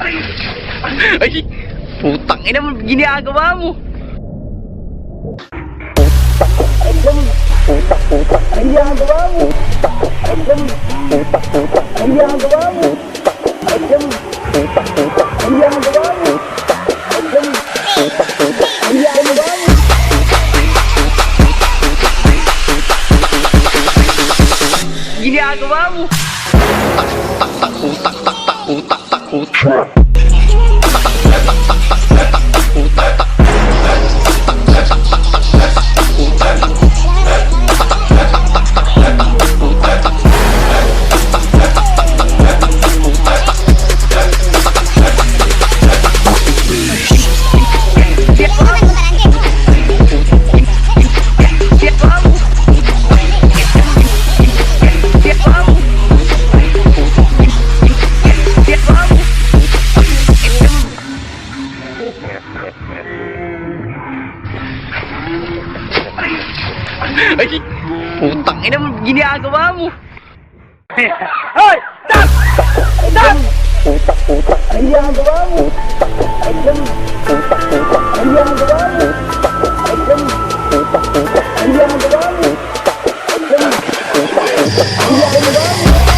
Ay! Putang ina mo, ginagawa mo! Putak, putak, ginagawa mo! Putak, putak, ginagawa mo! Putak, putak, ginagawa mo! Putak, putak, ginagawa mo! Ginagawa mo! Tak, tak, tak, utak, tak, tak, utak, tak, utak. Tak, tak, tak, tak, tak, tak, tak, utak, tak. Tak, tak, tak, tak, tak, tak, tak, utak, tak. Tak, tak, tak, tak, tak, tak, utak, tak. Tak, tak, tak, tak, tak, tak, tak, utak, tak. Tak, tak, tak, tak, tak, tak, tak. Ginagawa mo! Ginagawa mo! Ginagawa mo! Ay! Putang ina mo, ginagawa mo! Hoy! Stop! Stop! Putak, putak, ginagawa mo! Putak, putak, ginagawa mo! Putak, putak, ginagawa mo! Putak, putak, ginagawa mo!